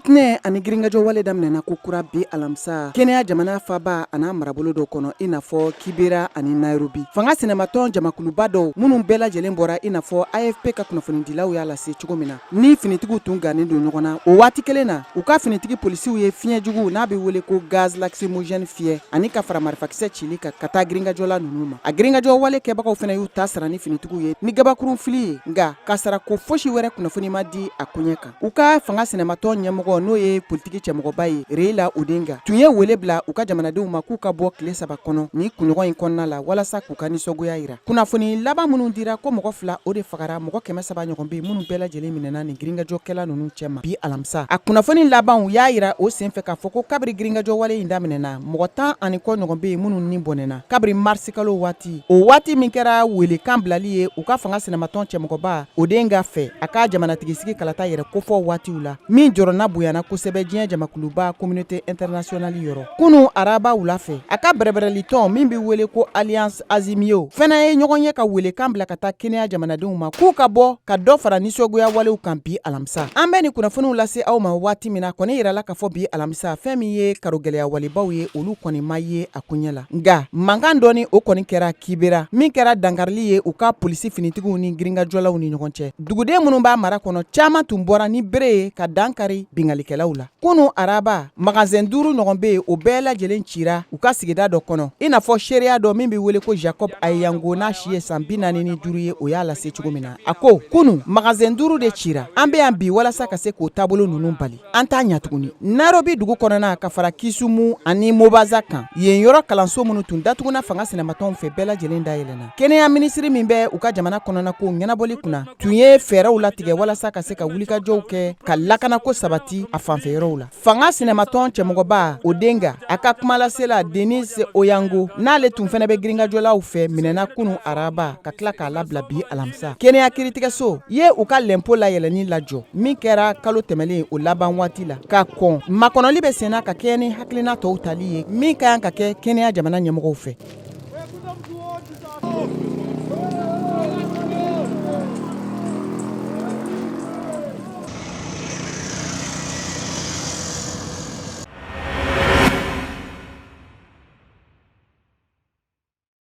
Fitinɛ ani girinkajɔ wale daminɛna ko kura bi alamisa Kenya jamana faaba an'a marabolo dɔw kɔnɔ, i n'a fɔ Kibera ani Nairobi. Fanga sinamatɔn jamakuluba dɔw minnu bɛɛ lajɛlen bɔra, i n'a fɔ AFP ka kunnafonidilaw y'a lase cogo min na, ni finitigiw tun gannen don ɲɔgɔn na o waati kelen na, u ka finitigi polisiw ye fiɲɛ jugu n'a bɛ wele ko gaz lacrymogène fiyɛ ani ka fara marifakisɛ cili kan ka taa girinkajɔla ninnu ma. A girinkajɔ wale kɛbagaw fana y'u ta sara ni finitigiw ye ni gabakurun fili ye, nka ka sara ko fosi wɛrɛ kunnafoni ma di a koɲɛ kan. U ka fanga sinamatɔn ɲɛmɔgɔ, n'o ye politiki cɛmɔgɔba ye, Raila Odinga, tun ye wele bila u ka jamanadenw ma k'u ka bɔ tile 3 kɔnɔ ni kunɲɔgɔn in kɔnɔna la walasa k'u ka nisɔngoya jira. Kunnafoni laban minnu dira ko mɔgɔ 2 o de fagara, mɔgɔ 300 ɲɔgɔn bɛ minnu bɛɛ lajɛlen minɛna nin girinkajɔkɛla ninnu cɛma bi alamisa. A kunnafoni labanw y'a jira o senfɛ k'a fɔ ko kabiri girinkajɔ wale in daminɛna, mɔgɔ 10 ani kɔ ɲɔgɔn bɛ yen minnu ni bɔnɛna kabiri marisikalo waati, o waati min kɛra welekan bilali ye u ka fanga sinamatɔn cɛmɔgɔba Odinga fɛ a ka jamanatigisigi kalata yɛrɛ kofɔ waatiw la, min jɔrɔna bonyana kosɛbɛ diɲɛ jamakuluba communauté internationale yɔrɔ. Kunun araba wula fɛ, a ka bɛrɛbɛrɛlitɔn min bɛ wele ko Alliance Azimio fana ye ɲɔgɔn ye ka welekan bila ka taa Kenya jamanadenw ma k'u ka bɔ ka dɔ fara nisɔngoya walew kan bi alamisa. An bɛ nin kunnafoniw lase aw ma waati min na, kɔni yirala k'a fɔ bi alamisa fɛn min ye karogɛlɛya walebaw ye, olu kɔni ma ye a koɲɛ la, nka mankan dɔɔni o kɔni kɛra Kibera, min kɛra dankarili ye u ka polisi finitigiw ni girinkajɔlaw ni ɲɔgɔn cɛ. Duguden minnu b'a mara kɔnɔ, caman tun bɔra ni bere ye ka dankari binkannikɛlaw la. Kunun araba, magasin 5 ɲɔgɔn bɛ yen, o bɛɛ lajɛlen cira u ka sigida dɔ kɔnɔ, i n'a fɔ seereya dɔ min bɛ wele ko Jacob Ayango, n'a si ye san 45 ye, o y'a lase cogo min na. A ko kunun magasin 5 de cira, an bɛ yan bi walasa ka se k'o taabolo ninnu bali, an t'a ɲa tuguni. Nairobi dugu kɔnɔna ka fara Kisumu ani Mombasa kan, yen yɔrɔ kalanso minnu tun datuguna fanga sinamatɔnw fɛ, bɛɛ lajɛlen dayɛlɛnna. Kenya minisiri min bɛ u ka jamana kɔnɔna ko ɲɛnabɔli kunna tun ye fɛɛrɛw latigɛ walasa ka se ka wulikajɔw kɛ ka lakanako sabati a fanfɛ yɔrɔw la. Fanga sinamatɔn cɛmɔgɔba Odinga, a ka kumalasela Denis Oyango, n'ale tun fana bɛ girinkajɔlaw fɛ, minɛna kunun araba ka tila k'a labila bi alamisa. Kenya kiritigɛso ye u ka lɛnpo layɛlɛnni lajɔ min kɛra kalo tɛmɛlen o laban waati la, ka kɔn makɔnɔli bɛ senna ka kɛɲɛ ni hakilina tɔw tali ye min ka kan ka kɛ Kenya jamana ɲɛmɔgɔw fɛ.